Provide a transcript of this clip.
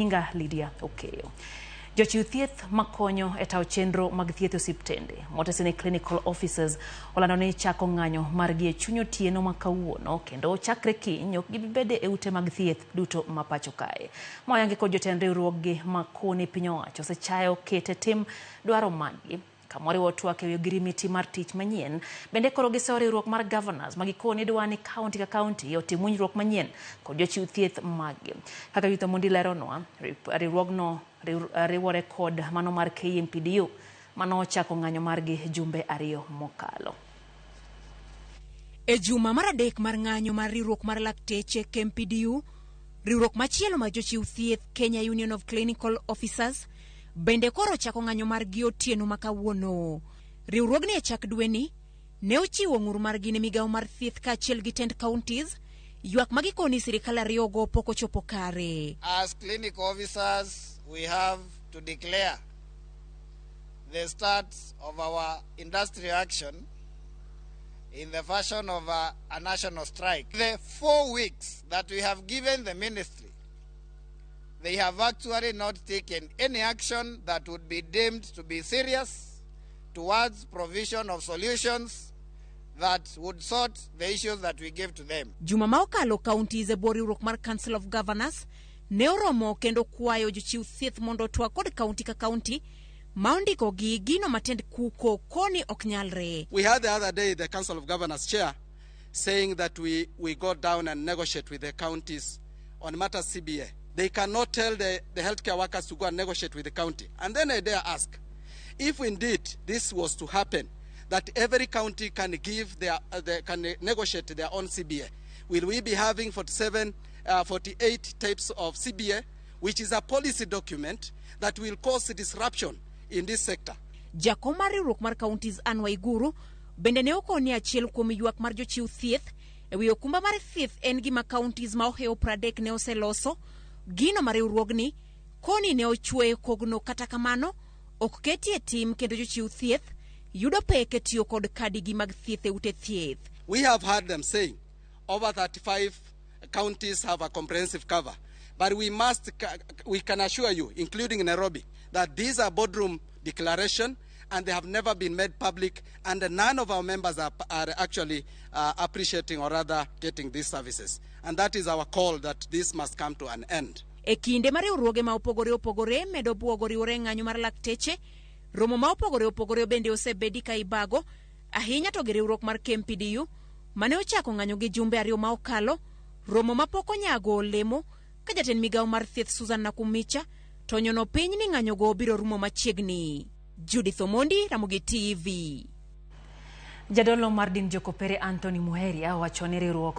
Nyinga Lydia Okeyo. Jochiw thieth makonyo e tayo chenro mag thieth e osiptende motese ni clinical officers olando ni chako ng'anyo margi e chuny otieno ma kawuono kendo chakre kiny ok gibi bede e ute mag thieth duto ma pacho kae. Ma oyangi kod jotend riwruoggi ma koni piny owacho osechayo kete tim dwaro maggi kamoriwo twak ewi ogirimiti mar tich manyien. Bende koro gisewo riwruok mar governors ma gikoni dwa ni kaunti ka kaunti otim winjruok manyien kod jochiw thieth maggi. Kaka Yutho Mondi leronwa, riwruogno riwore kod mano mar KMPDU mano ochako ng'anyo margi jumbe 2 mokalo. E juma mar 3 mar ng'anyo mar riwruok mar lakteche KMPDU, riwruok machielo mar jochiw thieth Kenya Union of Clinical Officers bende koro ochako ng'anyo margi otieno ma kawuono. Riwruogni e chak dweni ne ochiwo ng'ur margi ne migawo mar thieth kaachiel gi tend counties, ywak ma gikoni sirikal ariyogo pok ochopo kare. As clinical officers, we have to declare the start of our industrial action in the fashion of a national strike. The 4 weeks that we have given the ministry, they have actually not taken any action that would be deemed to be serious towards provision of solutions that would sort the issues that we gave to them. Juma ma okalo counties e bwo riwruok mar Council of Governors ne oromo kendo kwayo jochiw thieth mondo otwak kod kaunti ka kaunti ma ondiko gi gino matend kuko koni ok nyalre. We had the other day the Council of Governors chair saying that we go down and negotiate with the counties on matters CBA. They cannot tell the healthcare workers to go and negotiate with the county. And then I dare ask, if indeed this was to happen, that every county can give their, they can negotiate their own CBA, will we be having 48 types of CBA, which is a policy document that will cause disruption in this sector? Jakom mar riwruok mar counties Anne Waiguru bende ne okoni achiel kuom ywak mar jochiw thieth e wi okumba mar thieth en gima counties ma ohewo 30 ne oseloso. Gino ma riwruogni koni ne ochwe kogno, kata kamano ok ketie tim kendo jochiw thieth yudo pek e tiyo kod kadigi mag thieth e ute thieth. We have heard them saying over 35 counties have a comprehensive cover. But we can assure you, including Nairobi, that these are boardroom declaration and they have never been made public, and none of our members are actually appreciating or rather getting these services. And that is our call, that this must come to an end. E kinde ma riwruoge ma opogore opogore medo buogo riwore e ng'anyo mar lakteche, romo ma opogore opogore bende osebedi ka ibago, ahinya to gi riwruok mar KMPDU mane ochako ng'anyo gi jumbe 2 ma okalo, romo ma pok onyago olemo ka jatend migawo mar thieth Susan Nakhumicha to onyono piny ni ng'anyogo biro rumo machiegni. Judith Omondi, Ramogi TV. Jadolo mar din Jokopere Anthony Muheria owacho ni riwruok